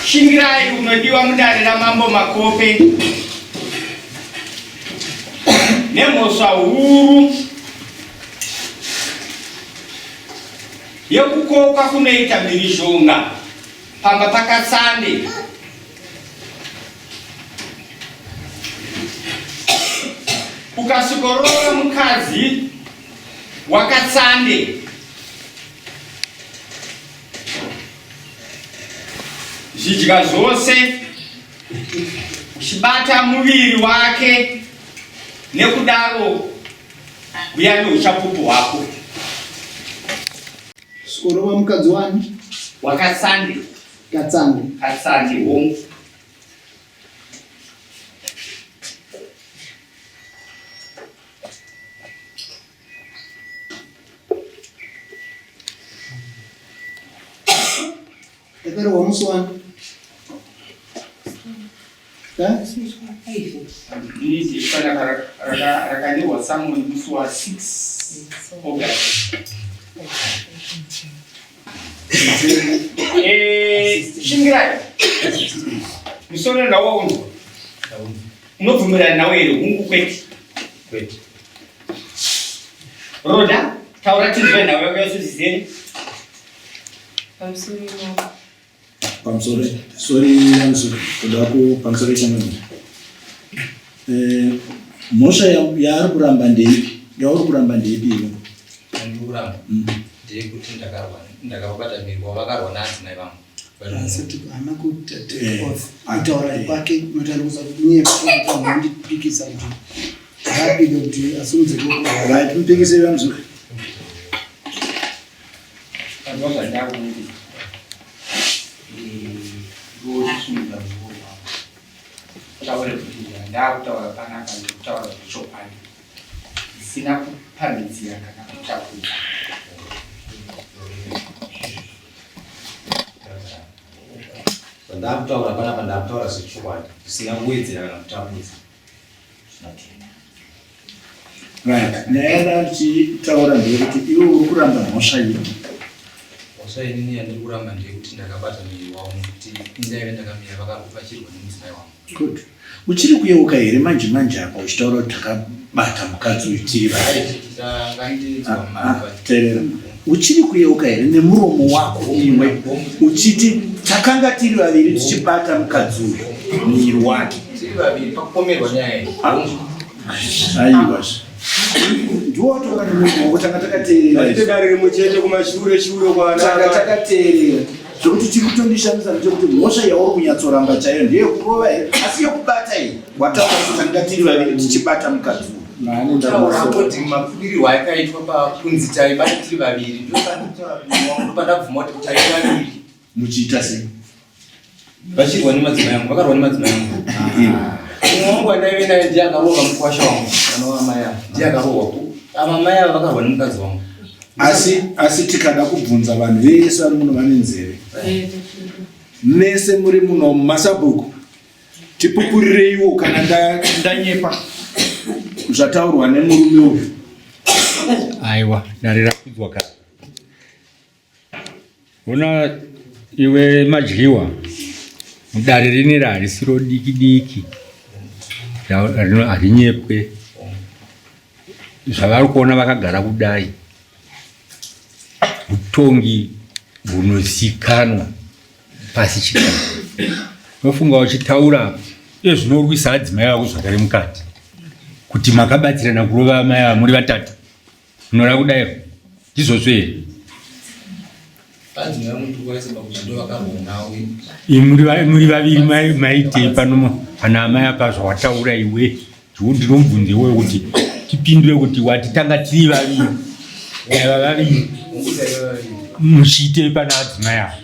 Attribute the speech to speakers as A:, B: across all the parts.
A: Shingirai unodiwa mudare raMambo Makope nemhosva huru yekukoka kunoita mhirizhonga pamba paKatsande. Ukasvikoroora mukadzi waKatsande zvidya zvose uchibata muviri wake nekudaro uya neuchapupu hwako.
B: Skorova mukadzi wani?
A: Wakatsande.
B: Katsande.
A: Katsande hongu.
B: Yakarohwa musi wani?
A: Rakanyorwa summon musi wa 6 August. Eh, Shingirai. Musoro ndawaunzwa. Unobvumirana nawo here? Hungu kwete.
C: Kwete.
A: Roda, taura tinzwe nhau yako yose zvizere.
D: Pamusoro imamo.
E: Pamusoro, sorry Anzu, kuda ku pamusoro changamire. Eh, mhosva yaari kuramba ndeipi? Yauri kuramba ndeipi iwe?
C: Yandiri kuramba ndeyekuti ndakarwa ndakavabata miri wavo vakarwa naadzimai vangu.
B: Asi kuti haana kuita take off. Kutaura kwake unotaura kuti nyepa kuti ndipikisa kuti ngaapike kuti asimudze ruoko.
E: Right, mupikise Anzu.
A: Panzwa zvandakuti. Ndochisunga ruoko rwangu. Taure kuti ndakutaura panapa ndikutaura zvechokwadi. Zvisina kupamhidzira kana kutapudza.
C: Zvandakutaura panapa ndakutaura zvechokwadi zvisina kuwedzera kana kutapudza. Zvinotenda.
E: Right. Nyaya yandanga ndichitaura ndeyekuti iwe uri kuramba mhosva ipi?
C: Mhosva inini yandiri kuramba ndeyekuti ndakabata muviri wavo nekuti indaive ndakamira vakarupachirwa nemudzimai wangu.
E: Good. Uchiri kuyeuka here manje manje apa uchitaura kuti takabata mukadzi uyu tiri vaviri? Ah, ah, teerera. Uchiri kuyeuka here nemuromo wako iwe uchiti takanga tiri vaviri tichibata mukadzi uyu muviri wake?
C: Tiri vaviri pakupomerwa nyaya iyi.
E: Ah, aiwa. Ndiwo wataura nemuromo wako tanga takateerera.
F: Dare rimwe chete kumashure shure kwana.
E: Tanga takateerera. Zvekuti chiri kutondishamisa ndechekuti mhosva yauri kunyatsoramba chaiyo ndeyekurova here asi yekubata iyi wataura kuti tanga tiri vaviri tichibata mukadzi uyu.
C: Taura kuti makubirirwo akaitwa pakunzi taibata tiri vaviri ndopandabvuma kuti taiva vaviri.
E: Muchiita sei?
C: Vachirwa nemadzimai angu, vakarwa nemadzimai angu. Mumwe wangu wandaive naye ndiye akarova mukwasha wangu, anova amai ava, ndiye akarohwa. Ava amai ava vakarwa nemukadzi wangu.
E: Asi asi tikada kubvunza vanhu vese vari muno vane nzeve. Mese muri muno masabhuku tipupurireiwo kana ndanyepa zvataurwa nemurume uyu.
G: Aiwa, dare rakudzwa kare. Ona iwe madyiwa mudare rineri harisiro diki diki harinyepwe zvavari kuona vakagara kudai utongi hunozikanwa pasi chigaro unofunga uchitaura iye zvinorwisa adzimai vako zvakare mukati kuti makabatsirana kurova amai ava muri vatatu Unoda kudairo ndizvozvo here? Muri vaviri maitei pano pana amai apa zvawataura iwe ndinomubvunza iwewe kuti tipindure kuti wati tanga tiri vaviri ava vaviri muchiitei pana adzimai ava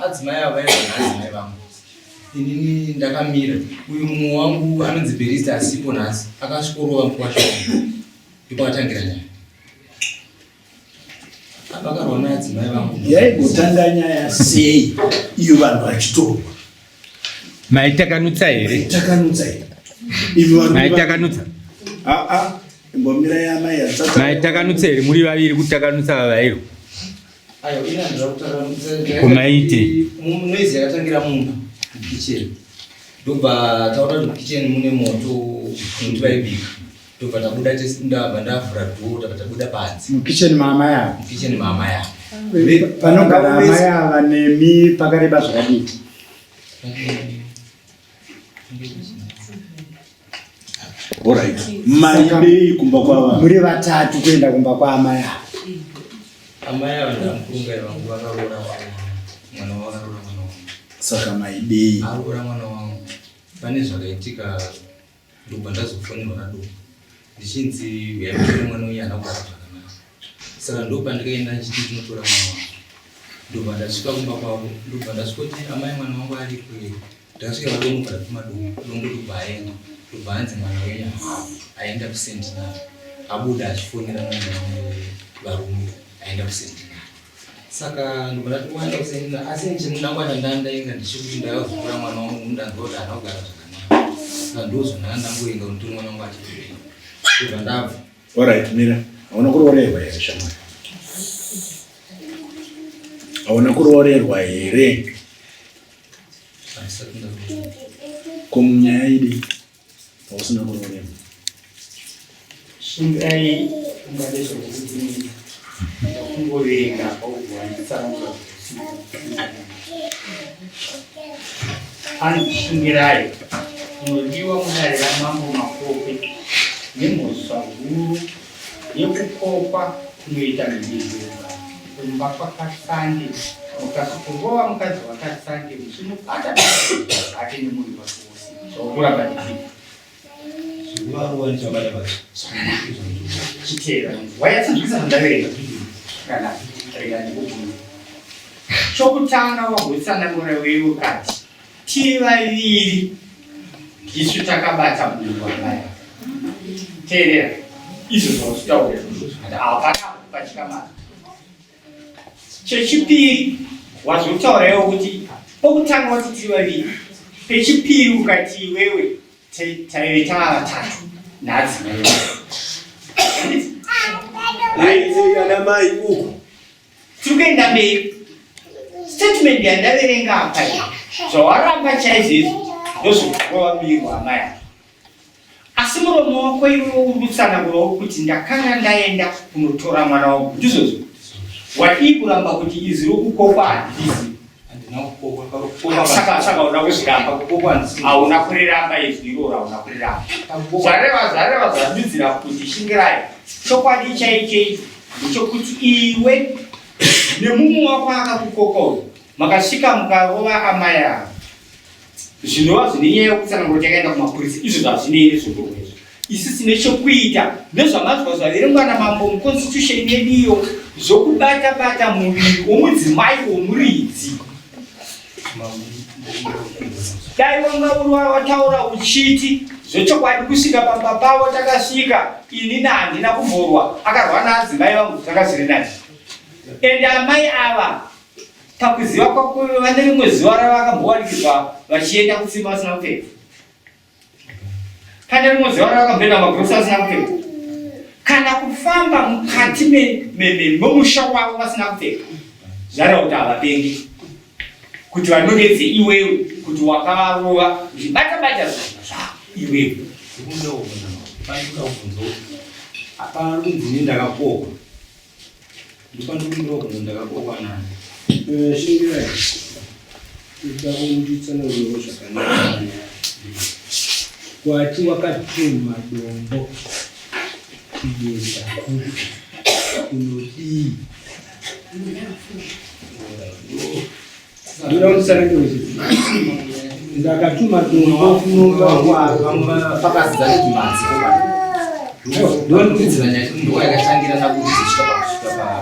C: adzimai ava vaiva naadzimai vangu inini ndakamira uyu mumwe wangu anonzi berista asipo nhasi akasvikorova mukwasha wangu Ndopakatangira nyaya. Vakarwa naadzimai vangu.
E: Yaigotanga nyaya sei iyo vanhu vachitorwa?
G: Maitakanutsa here?
E: Maitakanutsa here? Ivi varume
G: Maitakanutsa.
E: Ah ah, imbomira yamai yatsatsa.
G: Maitakanutsa here muri vaviri kutakanutsa vavairo?
C: Ayo ina ndira kutaura
G: Kumaite.
C: Noise yakatangira mumba mukitchen. Ndobva taona kuti mukitchen mune moto nekuti vaibika. Ndobva tabuda tese ndabva ndavhura door tabva tabuda panze.
D: Mukitchen maamai ava.
C: Mukitchen maamai ava.
D: Panogara amai ava nemi pakareba zvakadii?
E: Alright. Maidei kumba kwava?
D: Muri vatatu kuenda kumba kwaamai ava.
C: Amai ava ndamukurungai vangu vakaroora wangu. Mwana wavo akaroora mwana wangu.
E: Saka maidei?
C: Aroora mwana wangu. Pane zvakaitika ndobva ndazofonerwa naDombo ndichinzi huyai mutore mwana uyu haana kugara zvakanaka. Saka ndopandikaenda ndichiti ndinotora mwana wangu. Ndobva ndasvika kumba kwavo ndobva ndasvikoti amai mwana wangu ariko here. Ndakasvika vadombo paratuma dombo dombo ndobva aenda ndobva anzi mwana wenyu haapo aenda kusentinari abuda achifonera nevamwe varume aenda kusentinari. Saka ndobva ndati waenda kusentinari asi chinangwa chandandainga ndichikuti ndakazotora mwana wangu ndanzwa kuti haana kugara zvakanaka. Saka ndozvandanga ndangoinga kuti mwana wangu achipera. Ndobva ndabva.
E: Alright, mira. Hauna kuroorerwa here shamwari? Hauna kuroorerwa here?
C: Handisati ndaroorerwa.
E: Ko munyaya idi hausina kuroorerwa?
A: Shingai ungade zvekuti ndakungoverenga apa ugowanditsanangura Anzi Shingirai unodiwa mudare raMambo Makope nemhosva huru yekukokwa kunoita mhirizhonga kumba kwaKatsande mukasvikorova mukadzi waKatsande muchimubata bata zvake nemuviri wake wose zvaurikuramba ndizvo
C: Zvekuvarova ndichabata bata.
A: Chiteera wanyatsanzwisisa zvandaverenga zvakanaka rega ndikubvunze chokutanga wagotsanangura iwewe ukati Tiri vaviri ndisu takabata munhu wamai. Teerera izvo zvausitaura hapana kupatyamara. Chechipiri wazotaura iwe kuti pokutanga wati tiri vaviri, pechipiri ukati iwewe taive tava vatatu naadzimai.
F: Ana mai uku
A: Tiri kuenda mberi. Statement yandaverenga apa iyi, zvawaramba chaizvo izvi ndozvokurova muviri waamai ava. Asi muromo wako iwe uri kutsanangurawo kuti ndakanga ndaenda kunotora mwana wangu, ndizvozvo? Wadii kuramba kuti izwi rokukokwa handirizivi?
C: Handina kukokwa, pakukokwa
A: Saka saka hauna kuzviramba.
C: Pakukokwa handisi.
A: Hauna kuriramba izwi iroro, hauna kuriramba. Zvareva zvareva zvadudzira kuti shingirai. Chokwadi chaicho ichi ndechokuti iwe nemumwe wako akakukoka uyu makasvika mukarova amai ava zvinova zvine nyaya yekutsanangura kuti yakaenda kumapurisa izvo zvazvinei nezvekurwa izvo isu tine chokuita nezvamanzwa zvaverengwa namambo muconstitution yedu iyo zvokubata bata muviri womudzimai womuridzi Dai wanga uri wataura uchiti zvechokwadi kusvika pamba pavo takasvika inini handina kumborwa akarwa naadzimai vangu zvanga zviri nani ende amai ava pakuziva kwako vane rimwe zuva ravakambowanikidzwa vachienda kutsima vasina kupfeka Pane rimwe zuva ravakamboenda magrosa vasina kupfeka kana kufamba mukati memusha wavo vasina kupfeka zvareva kuti havapengi kuti vanongedze iwewe kuti wakavarova uchibata bata zvinhu zvavo iwewe
C: Apa kunzi ndakakokwa Ndopandikumbira kubvunza ndakakokwa nani?
B: Eh, shingirai. Kuda kunditsanangurirawo zvakanaka. Kwati wakatuma dombo kuenda kupi kunodii? Ndoda kunditsanangurira. Ndakatuma dombo kunomba kwa
C: Pakazidza kuti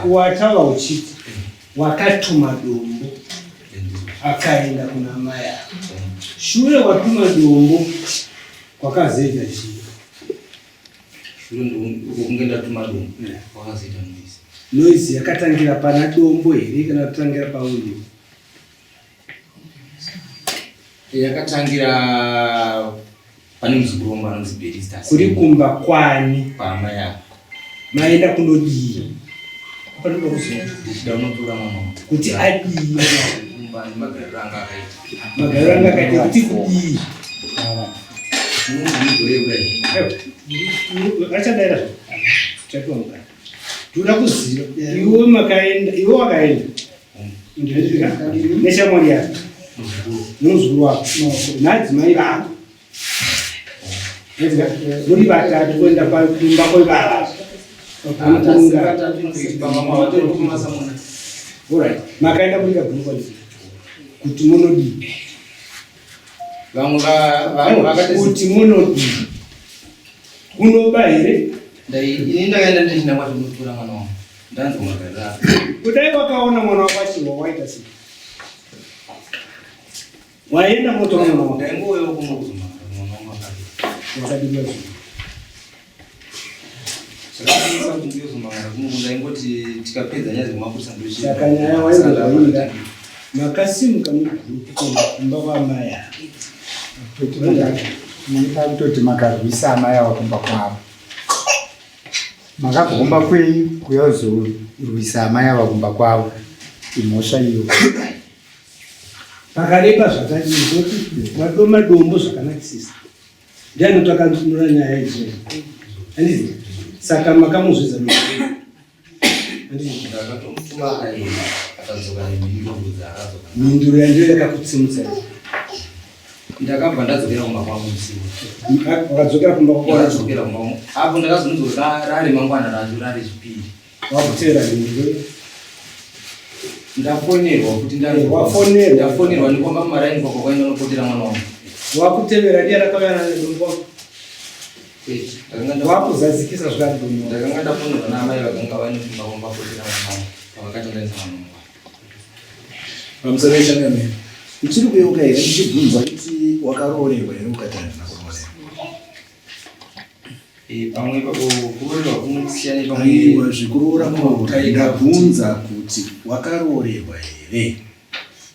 B: Watava uchiti wakatuma dombo akaenda kuna mai ava. Shure watuma dombo kwakazoita chii?
C: Shure ndokunge ndatuma dombo kwakazoita noise.
B: Noise yakatangira pana dombo here kana kutangira pauri?
C: Yakatangira pane muzukuru wangu anonzi Berista.
B: Kuri kumba kwani?
C: Kwaamai ava.
B: Maenda kunodii? Panoda kuziva
C: Ndichida unotora mwana wangu.
B: kuti adii
C: Kumba nemagariro anga akaita.
B: magariro anga akaita kuti kudii.
C: Munozvizoye kudai.
B: Aiwa, vachadaira zvo. Chapiwa mukana. Toda kuziva iwe makaenda, iwe wakaenda ndizvika neshamwari yako nomuzukuru wako nadzimai vako Ndizvika? Muri vatatu kuenda kumba kwevava vanokurunga. Alright, makaenda kuita group kuti munodii?
C: Vamwe vakati
B: kuti munodii? Kunoba here?
C: Ini ndakaenda ndichinda kwazvinotora mwana wangu. Ndanzwa magariro ako.
B: Kudai wakaona mwana wako achiwa waita sei? Waenda kunotora mwana wako.
C: Ndaingouyawo kuno kuzomangara mwana wangu akadii.
B: Wakadii wazvo?
C: Zvakandinetsa kuti ndiyozomangara kuno ndaingoti tikapedza nyaya dzemapurisa ndochii.
B: Saka nyaya wainge makasimuka mugroup kuenda kumba kwaamai ava.
D: Munoita kutoti makarwisa amai ava kumba kwavo. Makabva kumba kwenyu kuya kuzorwisa amai ava kumba kwavo. Imhosva iyo.
B: Pakareba zvakadii zvoti madoma dombo zvakanakisisa. Ndiani takanunura nyaya idzi? Handizi. Saka makamuzvidza dombo. Handizi.
C: Ndakatomutuma akaenda akadzoka nemhinduro dzaakadzoka.
B: Mhinduro yandiyo yakakutsimutsa.
C: Ndakabva ndadzokera kumba kwangu musiwo.
B: Wakadzokera kumba kwako?
C: Ndakadzokera kumba kwangu. Apo ndakazonzwa rari mangwana racho rari chipiri.
B: Wakutera mhinduro.
C: Ndafonerwa kuti
B: Wafonerwa.
C: Ndafonerwa ndikwamba mumaraini kwako kwaenda unopotera mwana wangu.
B: Wakutevera ndiye rakauya nadombo.
C: Kwete. Ndakanga nda-
B: Wakuzadzikisa zvakadombo.
C: Ndakanga ndafonerwa naamai vakanga vane kumba kwamba potera mwana wangu. Pavakati ndaisa mwana wangu.
E: Pamusoro wechangamire, uchiri kuyeuka here ndichibvunza kuti wakaroorerwa here ukati handina kuroorerwa?
C: Pamwe ipapo kuroorerwa kunosiyana pamwe.
E: Aiwa, zvekuroora kuroora. Ndabvunza kuti wakaroorerwa here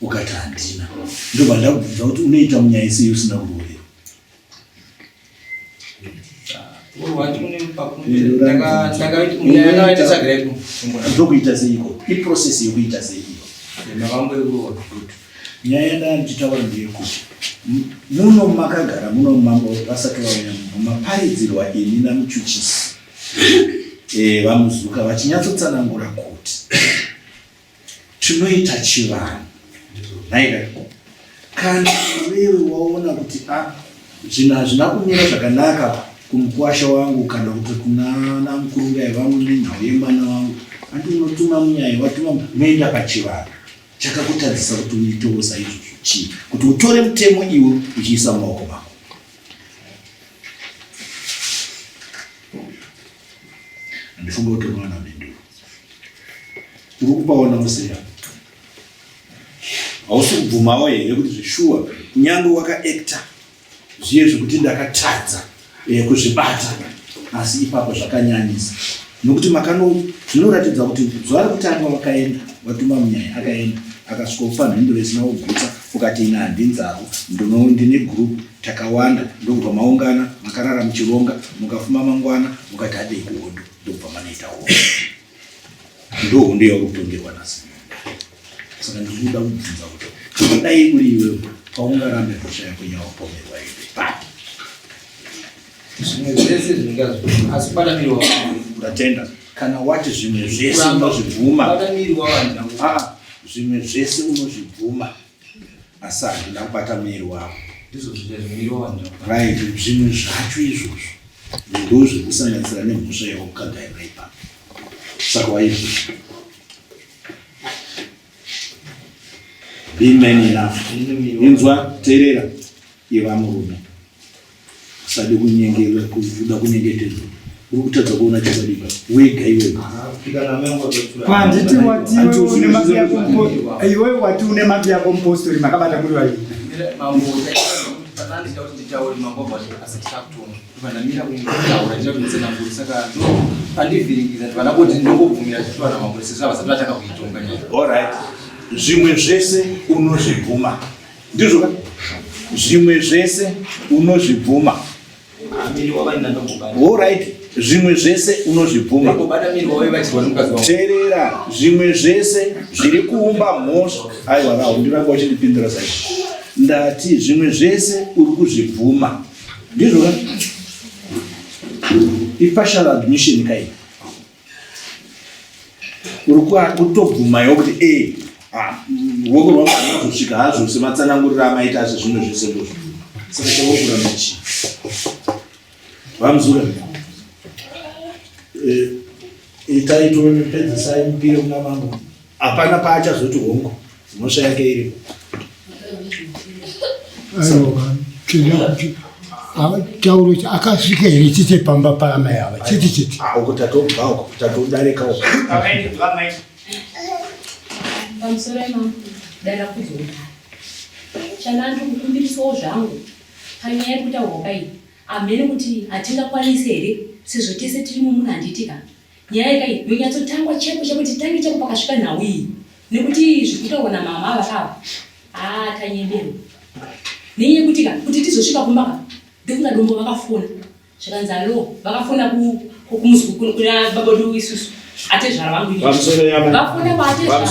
E: ukati handina. Ndobva ndakubvunza kuti unoita munyaya sei usina kuroorerwa. Ndokuita seiko? Iprocess yekuita sei iyo? Nyaya yandanga ndichitaura ndeyekuti muno makagara muno mambo vasati vauya muno maparidzirwa ini namuchuchisi vaMuzuka vachinyatsotsanangura kuti tinoita chivanhu nhaika kana iwewe waona kuti a zvinhu hazvina kumira zvakanaka kumukwasha wangu kana kuti kuna namukurungai vangu nenhau yemwana wangu andi unotuma munyaya watuma moenda pachivanhu chakakutadzisa kuti uitewo saizvozvo chii kuti utore mutemo iwe uchiisa mumaoko mako handifunge kuti unowana mhinduro uri kupaona museya hausi kubvumawo here kuti zveshuwa kunyange wakaacta zviye zvekuti ndakatadza kuzvibata asi ipapo zvakanyanyisa nokuti makano zvinoratidza kuti zuva rekutanga wakaenda watuma munyaya akaenda akasvika kupa mhinduro isina kugutsa ukati ini handinzarwo ndine group takawanda ndokubva maungana makarara muchironga mukafuma mangwana mukati hadei kuhondo ndokubva manoita hondo ndohondo yauri kutongerwa nhasi saka ndiri kuda kubvunza kuti dai uri iwewe paungarambe mhosva yako yawapomerwa here papi
C: Zvimwe zvese zvingazvo asi kubata miri wavanhu.
E: Ndatenda. Kana wati zvimwe zvese unozvibvuma.
C: Kubata miri wavanhu.
E: Ah, zvimwe zvese unozvibvuma asi handina kubata miri wavo.
C: Ndizvo zvimwe miri wavanhu.
E: Right, zvimwe zvacho izvozvo ndozvekusanganisira nemhosva yaukagaira ipapo. Saka waizvizvo. Be man enough. Inzwa, teerera, iva murume. Usade kunyengerwa, kuda kunyengetedzwa. Uri kutadza kuona chokwadi ipapo. Wega iwewe.
D: Handiti wati iwewe une mapi yako mpo- iwewe wati une mapi yako mupostori makabata muri vaviri.
C: Mambo ndandida kuti nditaure mambo abva asi tichakutonga ndobva ndamira kutaura ndida kuti nditsanangure saka ndo pandivhiringidza ndibva ndangoti ndongobvumira zvitwa namambo sezvo havasati vatanga kuitonga nyaya.
E: Alright. Zvimwe zvese unozvibvuma. Ndizvo ka? Zvimwe zvese unozvibvuma. Alright. Zvimwe zvese unozvibvuma. Teerera, zvimwe zvese zviri kuumba mhosva. Aiwa, Raul, ndiramba uchindipindura sai. Ndati zvimwe zvese uri kuzvibvuma. Ndizvo ka? Ipartial admission kai. Uri kutobvuma iwe kuti eh ah, ruoko rwangu rwunozosvika hazvo sematsananguriro amaita asi zvimwe zvese ndozvibvuma. Saka chauri kuramba chii? VaMzura, eh, itai topedzisai mupire kuna mambo. Hapana paachazoti hongu, mhosva yake iripo.
H: Aiwa, tinoda kuti taure kuti akasvika here chete pamba paamai ava chete chete.
E: Ah, uko tatobva uko, tatodarika uko.
I: Pamusoro imambo, dai rakudzwa. Chanandu kukumbirisawo zvangu panyaya iri kutaurwa kai Hameno kuti hatingakwanise here sezvo tese tiri mumuna handiti ka? Nyaya kai yonyatsotangwa chaipo chaipo titange chaipo pakasvika nhau iyi nekuti zviri kutaurwa namama ava kava haa tanyeberwa nenyaya yekuti ka kuti tizosvika kumba ka ndofunga dombo vakafona zvikanzi alo vakafona kuna baba vedu isusu atezvara vangu
E: vafona kwaatezvara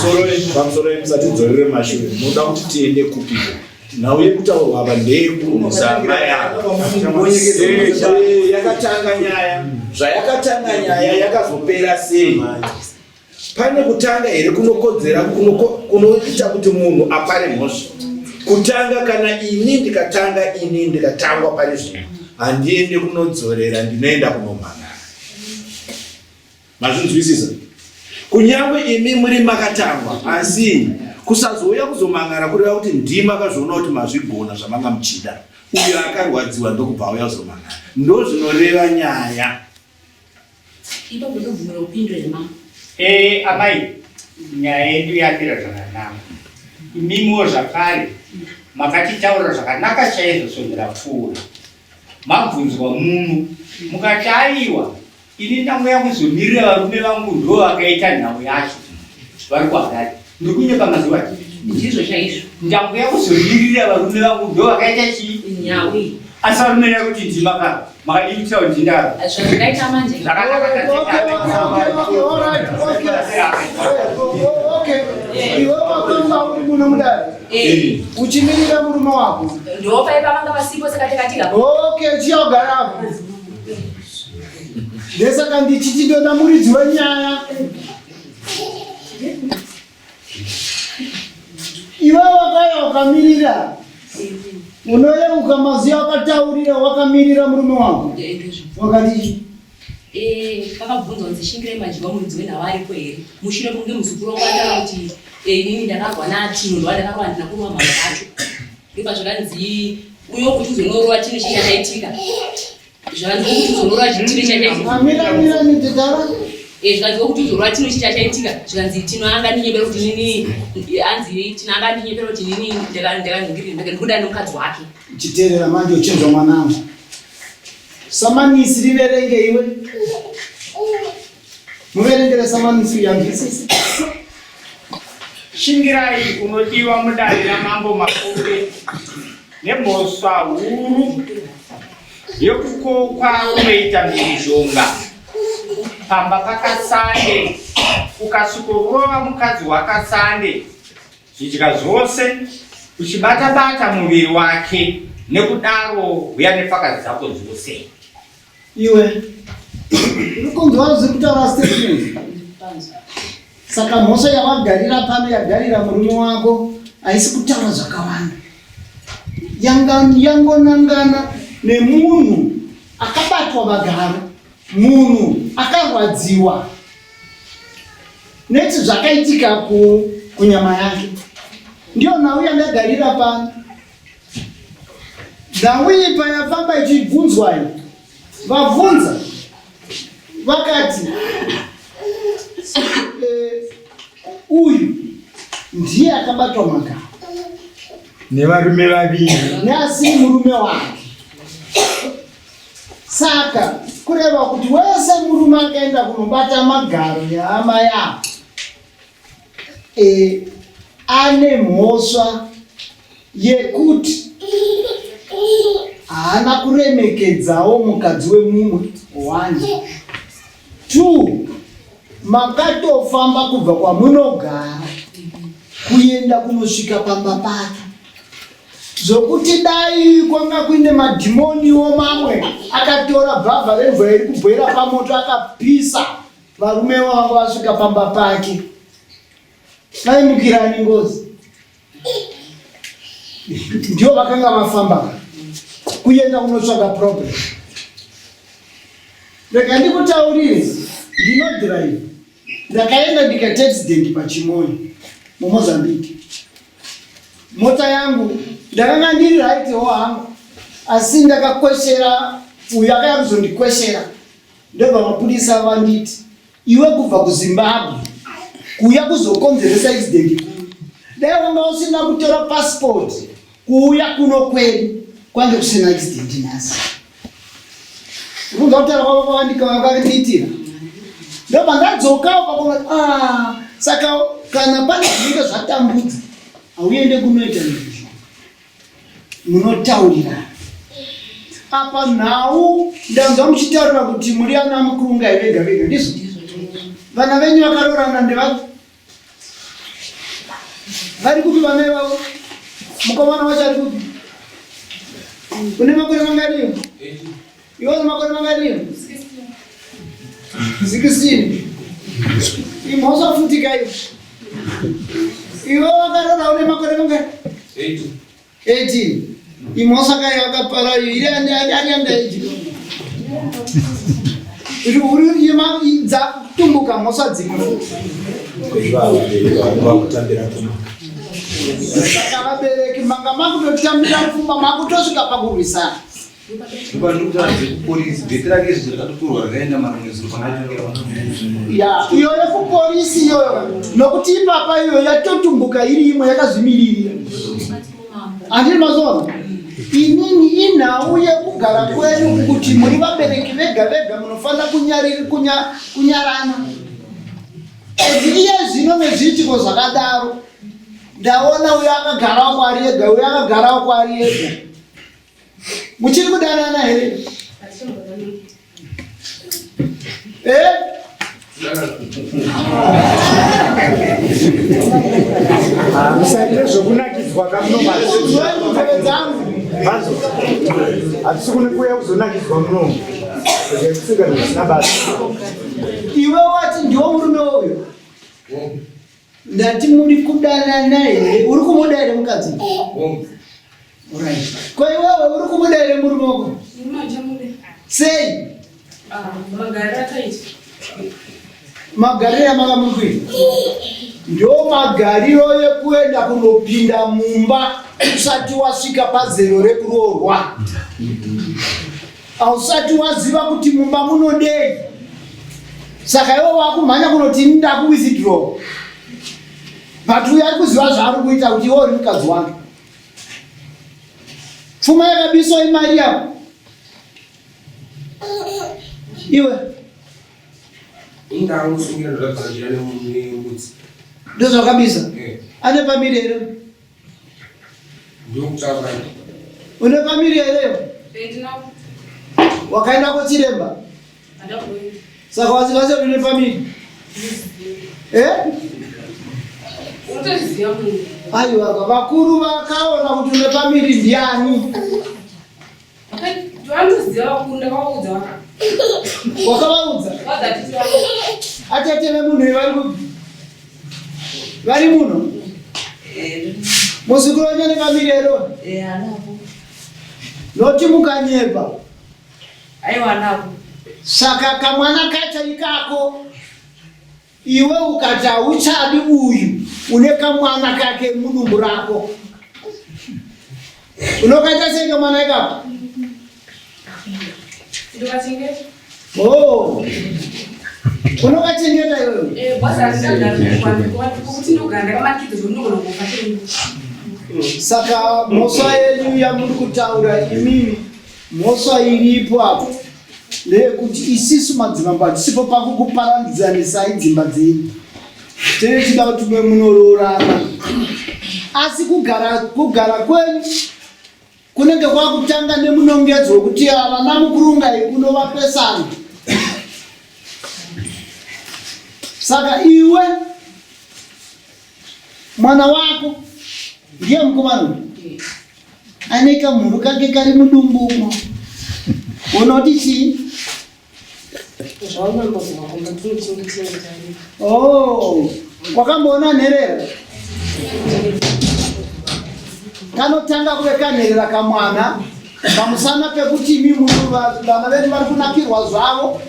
E: pamusoro musatidzorere mashure munoda kuti tiende kupiko Nhau yekutaurwa apa ndeyekurwisa amai ava. Yakatanga nyaya, zvayakatanga nyaya yakazopera sei? Pane kutanga here kunokodzera kunoita kuti munhu apare mhosva? Kutanga kana ini ndikatanga ini ndikatangwa pari zvino handiendi kunodzorera ndinoenda kunomhan'ara. Mazvinzwisisa? Kunyangwe imi muri makatangwa asi kusazouya kuzomangara kureva kuti ndimi makazviona kuti mazvigona zvamanga muchida. Uyo akarwadziwa ndokubva auya kuzomangara. Ndozvinoreva nyaya.
I: Ipapo ndobvumira upindure here mama?
A: Eh, amai, nyaya yedu yapera zvakanaka. Imimiwo zvakare makatitaurira zvakanaka chaizvo svondo rapfuura. Mabvunzwa muno mukati aiwa Ini ndangouya kuzomirira varume vangu ndo vakaita nhau yacho vari kuHarare. Ndiri kunyepa mazuva
I: ndizvo chaizvo.
A: Ndangouya kuzomirira varume vangu ndo vakaita chii?
I: Nhau iyi.
A: Asi varume ndari kuti ndima ka makadii kutaura kuti ndindaro.
I: Zvazvakaita manje.
B: Iwe wakanga uri muno mudare eh. uchimirira murume wako.
I: Ndopaipa vanga vasipo saka takatika.
B: Okay, chiyogara apo. Ndesaka ndichiti ndoda muridzi wenyaya. Iwe wakaya ukamirira. Unoyeuka mazwi akataurira wakamirira murume wako. Wakati
I: Eh, vakabvunzwa kunzi Shingirai Madyiwa muridzi wenhau aripo here mushure mekunge muzukuru wangu ataura kuti eh, inini ndakarwa naTino ndova ndakarwa handina kurwa mhama vacho ndopazvakanzi uyo kuti uzonorova Tino chii chakaitika zvikanzi kuti uzorora chitiro
B: chachaitika
I: eh, zvikanzi kuti uzorora chino chi chachaitika zvikanzi tino anga ndinyepera kuti nini anzi tino anga ndinyepera kuti nini ndikuda nemukadzi wake
B: chiteerera manje uchinzwa mwanangu samanisi riverenge iwe muverengere samanisi uyanzwisise
A: Shingirai unodiwa mudare ramambo Makope nemhosva huru yekukokwa kunoita mhirizhonga pamba paKasande ukasvikorova mukadzi waKasande zvidya zvose uchibata-bata muviri wake nekudaro huya nefakazi dzako dzose.
B: Iwe uri kunzwa zviri kutaura statement saka mhosva yawagarira pano yagarira murume wako haisi kutaura zvakawanda yangonangana nemunhu akabatwa magaro munhu akarwadziwa neti zvakaitika kunyama yake ndiyo nhau yandagarira pano Nhau iyi payafamba ichibvunzwa iyi, vabvunza vakati eh, uyu ndiye akabatwa magaro
D: nevarume vaviri
B: neasiri murume wake. Saka kureva kuti wese murume akaenda kunobata magaro yeamai avo e, ane mhosva yekuti Haana kuremekedzawo mukadzi wemumwe. One. Two. Makatofamba kubva kwamunogara kuenda kunosvika pamba pake. Zvokuti dai kwanga kuine madhimoniwo mamwe akatora bhavha remvura iri kubhoira pamoto akapisa varume vanga vasvika pamba pake. Vaimukirani ngozi. Ndivo vakanga vafamba kuenda kunotsvaga problem. Rega ndikutaurire, ndinodrive. Ndakaenda ndikaita accident paChimoio muMozambique. Mota yangu ndakanga ndiri right ho hangu asi ndakakweshera uyu akaya kuzondikweshera ndobva mapurisa vanditi iwe kubva kuZimbabwe kuuya kuzokonzeresa accident kuno dai wanga usina kutora passport kuuya kuno kwedu kwange kusina accident nhasi. Kunzwa kutaura kwavo kwavandiitira ndobva ndadzokawo pakona ah, saka kana pane zvinenge zvatambudza hauende kunoita izvo munotaurirana apa nhau ndanzwa muchitaurira kuti muri ana mukurungai vega vega ndizvo vana venyu vakaroorana ndevapi Vari kupi vana ivavo? Mukomana wacho ari kupi? Une makore manganiyo? Iwe une makore manganiyo? 16. Imhosva futi kaiyo. Iwe wakarora une makore mangani? 18 imhosva kai wakapara iri ari under age iri uri dzatumbuka mhosva dzimwe saka vabereki manga makutotambira pfuma makutosvika pakurwisana Ya, iyo yekupolisi iyoyo nokuti ipapa iyo yatotumbuka iri imwe yakazvimiririra handiri mazoona inini inhau yekugara kwenyu kuti muri vabereki vega vega munofanira kunyarana and iye zvino nezviitiko zvakadaro ndaona uyo akagarawo kwaari ega uyo akagarawo kwaari ega Muchiri kudanana here? Eh?
D: Musaite zvokunakidzwa
B: kamunobaanzwai dzangu.
D: Hatisi kuuya kuzonakidzwa muno. Kuseka zvisina basa.
B: Iwe wati ndiwo murume uyu. Ndati muri kudanana here? Uri kumuda here mukadzi? Right. Ko iwewe uri kumuda here murume wako? Sei?
J: Ah, magariro akaita.
B: Magariro amanga muri kuita. Ndo magariro ekuenda kunopinda mumba usati wasvika pazero rekuroorwa. Hausati waziva kuti mumba munodei. Saka iwe wakumhanya kunoti ini ndaku withdraw. But uyo ari kuziva zvaari kuita kuti iwe uri mukadzi wake. Pfuma yakabiswa imari yako. Iwe. Ndozvakabisa. Eh. Ane family here? Une family here? Wakaenda kuchiremba? Saka waziva sei une family? Eh? Aiwa, vakuru vakaona kuti une family ndiani? Wakavaudza? Atete vemunhu vari kupi? Vari muno? Muzukuru wenyu ane family here? Noti mukanyepa. Saka kamwana kacho ikako Iwe ukati hauchadi uyu une kamwana kake mudumbu rako unokaita sei kamwana ikako? Oh. Unokachengeta iwewe?
J: Eh,
B: Saka mhosva yenyu yamuri kutaura imimi mhosva iripo apo ndeyekuti isisu madzimambo hatisipo pakukuparadzanisai dzimba dzenyu tene tida kuti mwe munoroorana asi kugara kugara kwenyu Kunenge kwakutanga nemunongedzo wekuti vana mukurungai kuno vapesana. Saka iwe mwana wako ndiye mukomana uyu ane kamhuru kake kari mudumbu umo unoti chii? Oh, wakamboona nherera? Kanotanga kuve kanherera kamwana pamusana pekuti imi vana vedu vari kunakirwa zvavo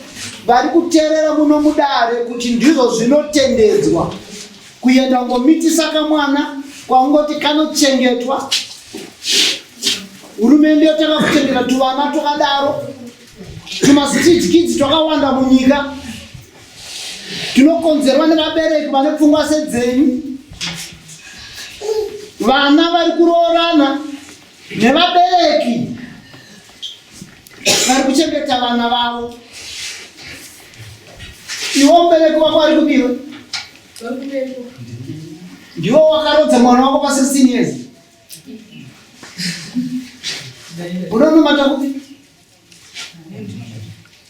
B: vari kuterera muno mudare kuti ndizvo zvinotendedzwa kuenda kungomitisa kamwana kwaungoti kanochengetwa hurumende yotanga kuchengeta tuvana twakadaro Tumastreet kids twakawanda munyika tunokonzerwa nevabereki vane pfungwa sedzenyu. Vana vari kuroorana nevabereki vari kuchengeta vana vavo. Iwe mubereki wako ari kupiwe ndiwo wakarodza mwana wako pa 16 years. Unonomata kupi?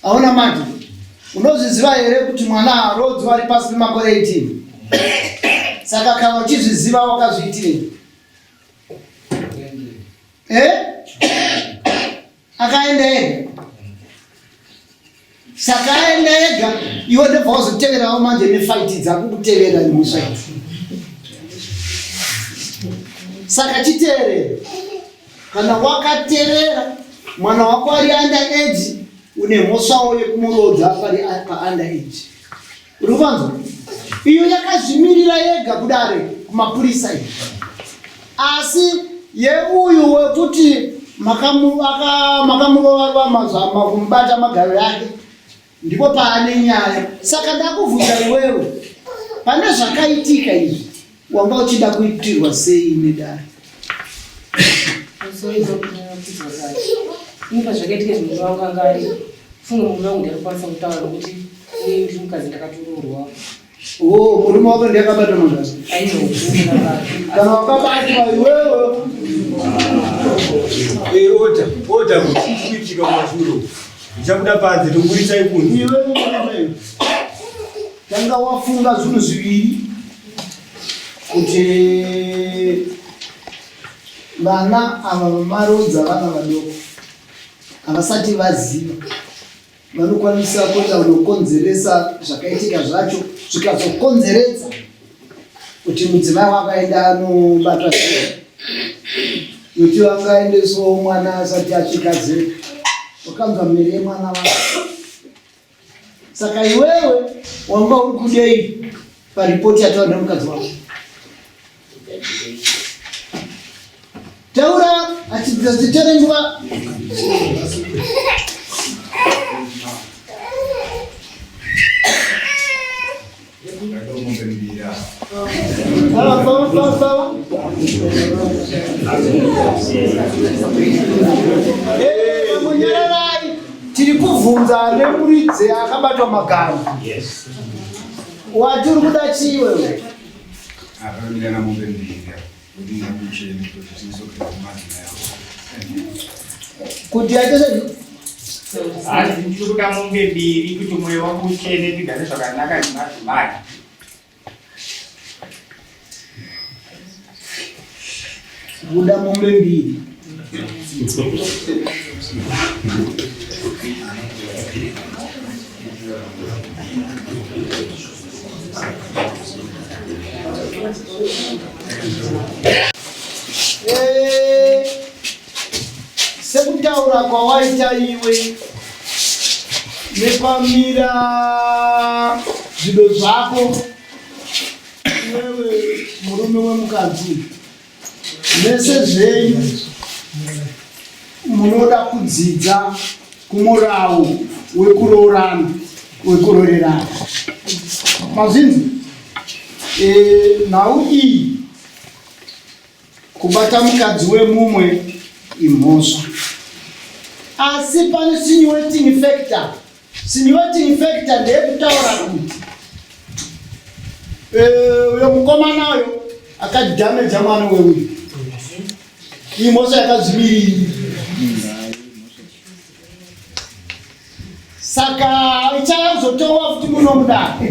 B: Hauna mati. Unozviziva here kuti mwana harodzwi ari pasi pemakore 18? Saka kana uchizviziva wakazviitirei? Eh? Akaenda ega. Saka aenda ega iwe ndobva wazoteverawo manje nefaiti dzako kutevera mhosva idzi. Saka chiteerera. Kana wakaterera mwana wako ari under age une mhosvawo yekumuroodza pari pa under age. Uri kuvanzwa? Iyo yakazvimirira yega kudare kumapurisa iyi. Asi yeuyu wekuti makamurova mazama kumubata magaro yake ndipo paane nyaya. Saka ndakuvhunza iwewe, pane zvakaitika izvi wanga uchida kuitirwa sei nedare?
J: Ini pazvakaitika izvi murume wangu anga ari funge murume wangu ndakakwanisa kutaura nokuti ini ndiri mukadzi ndakatoroorwa.
B: Oh, murume wako ndiye akabata magaro. Kana wakabatwa iwewe.
F: Eh, order, order kuitika kumashure. Ndichabuda panze toburitsai kunze.
B: Iwe murume. Tanga wafunga zvinhu zviviri kuti vana ava vamarodza vana vadoko havasati vaziva vanokwanisa kuenda kunokonzeresa zvakaitika zvacho zvikazokonzeredza kuti mudzimai wako aenda anobatwa sei nokuti vangaendeswawo mwana asati asvika zera wakanzwa miri yemwana wako Saka iwewe wanga uri kudei paripoti yataura nemukadzi wako? Taura achitore nguva. Munyararai, tiri kuvhunza nemuridzi akabatwa magaro. Wati uri kuda chii wewe? Kuti aite sei?
A: Hanzi ndiri kuda mombe mbiri kuti mwoyo wangu uchene ndigare zvakanaka nemadzimai.
B: Kuda mombe mbiri. Eh, sekutaura kwawaita iwe nepamira zvido zvako iwewe murume wemukadzi uyu mese zvenyu munoda kudzidza kumurawu wekuroorana wekurorerana mazvinzi e, nhau iyi kubata mukadzi wemumwe imhosva asi pane sinuating factor Sinuating factor ndeyekutaura kuti eh, uyo mukomana uyo akadhameja mwana weuyu. Iyi mhosva yakazvimirira. Saka ichazotongwa futi muno mudare.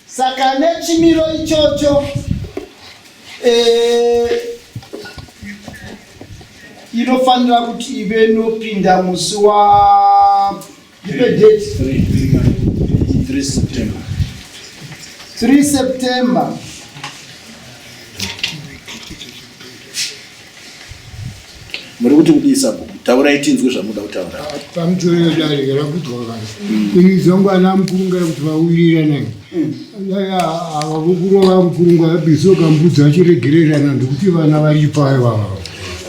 B: Saka nechimiro ichocho eh, inofanira kuti ive inopinda musi wa ndipe date
E: 3 September.
B: 3 September.
E: Muri kuti kudii sabhuku? Taurai tinzwe zvamunoda kutaura.
H: Pamusoro dare rakudzwa kana ini zvangu ana mukurunga kuti vawirirana ava vokurova mukurunga vabviso kambudzi vachiregererana ndikuti vana varipo ivava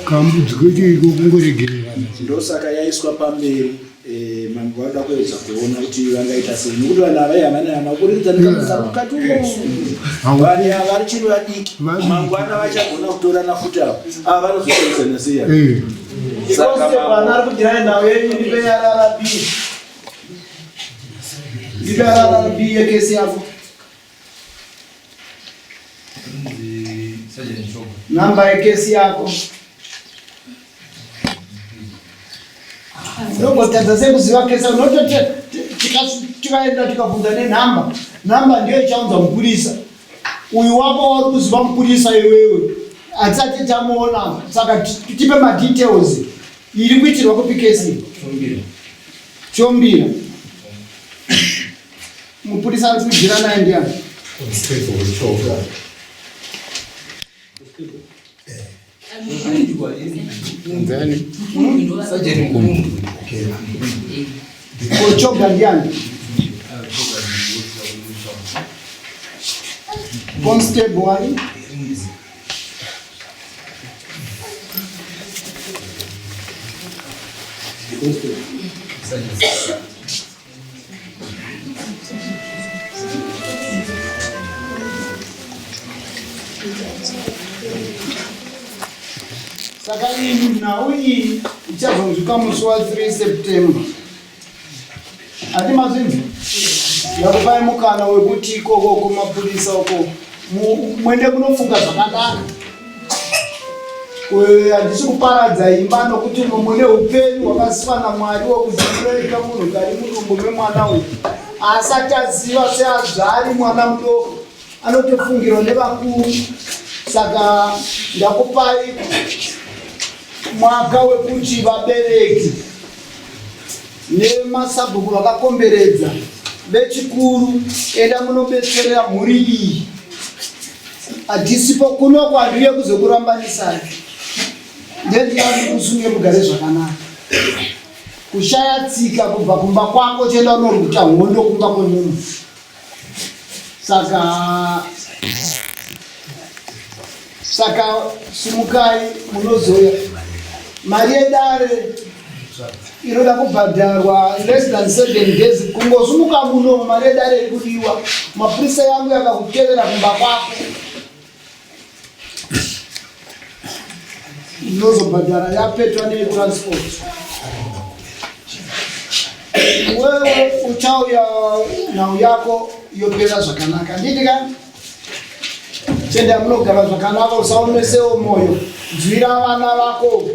H: kambudzi kwete iko kungoregererana.
E: Ndosaka yaiswa pamberi eh, mambo vanoda kuedza kuona kuti vangaita sei nekuti vanhu ava havana hama kuburikidza nekamisa mukati umo vanhu ava varichiri vadiki mangwana vachagona kutorana futi ava ava vanozotarisana sei ava
H: eh.
B: Saka ari kudhira nhau yenyu ndipe RRB ndipe RRB yekesi yako namba yekesi yako unongotadza sei kuziva kesi unototi tikaenda tikabvunza nenhamba nhamba ndiyo ichaunza mupurisa uyu wako wauri kuziva mupurisa iwewe hatisati tamuona saka tipe madetails iri kuitirwa kupi kesi chombira mupurisa ari kudhira naye ndiani Kochoga ndiani? Constable wani? Saka iyi nhau iyi ichazonzwika musi wa 3 September. Handi mazvinzwa? Ndakupai mukana wekuti ikoko kumapurisa uko muende kunofunga zvakanaka. Handisi kuparadza imba nokuti mune upenyu hwakasikwa naMwari wekuti unoita munhu kari mudumbu memwana uyu asati aziva seazvari mwana mudoko anotofungirwa nevakuru saka ndakupai mwaka wekuti vabereki nemasabhuku vakakomberedza vechikuru enda munobetserera mhuri iyi hatisipo kuno kwandiuye kuzokurambanisai ndendinoti musunge mugare zvakanaka kushaya tsika kubva kumba kwako chienda unoruta hondo kumba kwemunhu saka saka simukai munozouya mari yedare inoda kubhadharwa less than seven days kungosumuka muno mari yedare iri kudiwa mapurisa yangu yakakutevera kumba kwako inozobhadhara yapetwa netransport wewe uchauya nhau yako yopera zvakanaka nditi ka chenda munogara zvakanaka usaomesewo moyo nzwira vana vako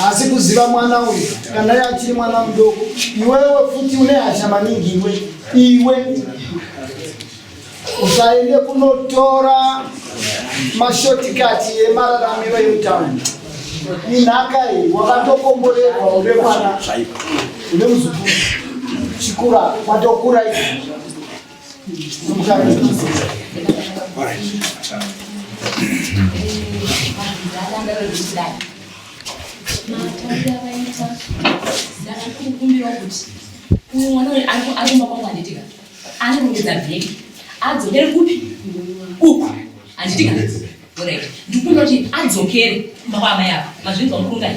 B: asi kuziva mwana uyu kana iye achiri mwana mudoko iwewe futi une hasha maningi iwe iwe usaende kunotora mashotikati emararamiro emutaundi inhaka iyi wakatokomborerwa une mwana une muzukuru chikura watokura izvi
I: Uyu mwana uyu ari kumba kwangu handitika anorongedza bhegi adzokere kupi uku handitika orit ndikumbira kuti adzokere kumba kwaamai ava mazvinzwa mukurungai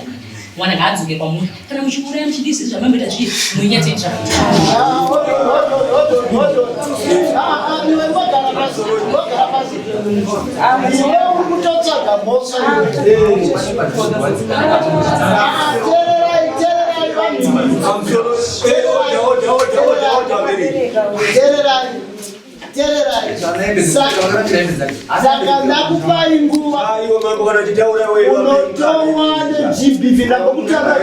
I: mwana ngaadzoke kwamuri kana muchiuraya muchidisi zvamamboita zviye muinyatsoitira
B: iwe uri kutotsvaga mhosva tererai tererai vanhu tererai tererai. Saka ndakupai nguva unotongwa neGBV ndakokutaura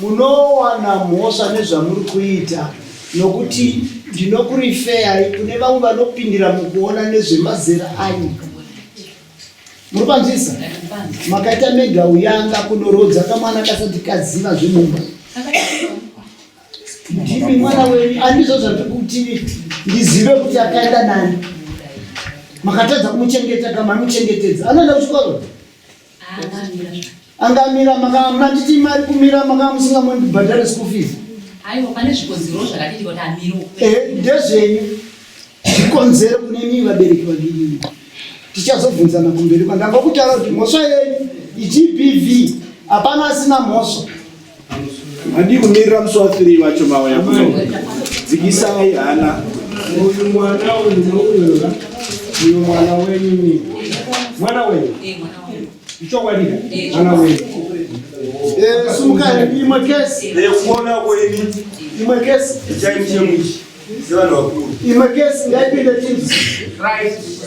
B: munowana mhosva nezvamuri kuita nokuti ndinokurifeyai kune vamwe vanopindira mukuona nezvemazera ayo muri kwanzwisa makaita mega uyanga kunorodza kamwana kasati kaziva zvemumba ndimi mwana wenyu andizvo zvatiri kuti ndizive kuti akaenda nani makatadza kumuchengeta kama muchengetedza anoenda kuchikoro angamira manditi mari kumira makanga musingamubhadhare school fees
I: aiwa pane zvikonzero zvakatiti kuti amire
B: eh, ndezvenyu zvikonzero kune mii vabereki vaviri tichazobvunzana kumberi kwandangokutaura kuti mhosva yenyu igbv hapana asina mhosva
E: Madii kumirira musi wa 3 wacho mauya kuno. Dzikisai hana.
H: Uyu mwana uyu neuyu uyu mwana wenyu ni mwana wenyu.
I: Eh, mwana wangu.
H: Ichokwadi eh, mwana wenyu.
B: Eh, sumuka imwe kesi.
F: Eh, kuona kwenyu.
B: Imwe kesi.
F: Ichai mchemuchi. Sevanhu vakuru.
B: Imwe kesi ngaipinde chinzi.
A: Right.